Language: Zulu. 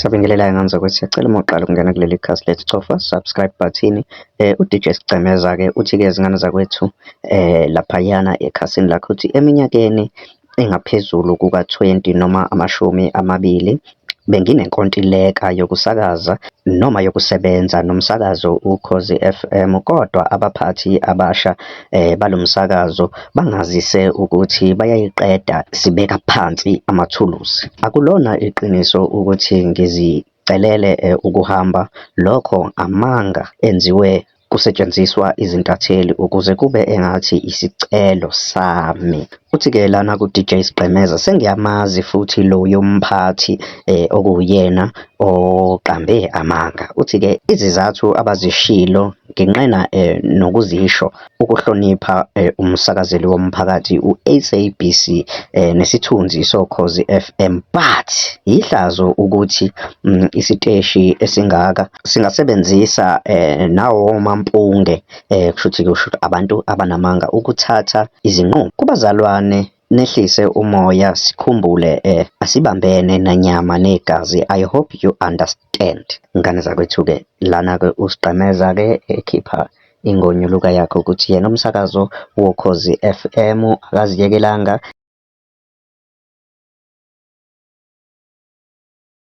Siyabingelela ngane zakwethu, siyacela uma uqala ukungena kuleli khasi lethu cofa subscribe button. U-DJ Sigcemeza-ke uthi-ke zingane zakwethu laphayana ekhasini lakhe uthi eminyakeni engaphezulu kuka-20 noma 20 benginenkontileka yokusakaza noma yokusebenza nomsakazo Ukhozi FM, kodwa abaphathi abasha balo msakazo bangazise ukuthi bayayiqeda sibeka phansi amathuluzi. Akulona iqiniso ukuthi ngizicelele ukuhamba, lokho amanga enziwe kusetshenziswa izintatheli ukuze kube engathi isicelo sami. Uthi-ke lana ku-DJ Sgqemeza sengiyamazi futhi loyo mphathi okuwuyena oqambe amanga. Uthi-ke izizathu abazishilo nginqena nokuzisho ukuhlonipha umsakazeli womphakathi u-SABC nesithunzi soKhozi FM, but yihlazo ukuthi isiteshi esingaka singasebenzisa nawomampunge kushuthi kusho abantu abanamanga ukuthatha izinqumo. Kubazalwane nehlise umoya sikhumbule asibambene nanyama negazi. I hope you understand. Ngane zakwethu-ke lana-ke uSgqemeza-ke ekhipha ingonyuluka yakhe ukuthi yena umsakazo woKhozi FM akaziyekelanga.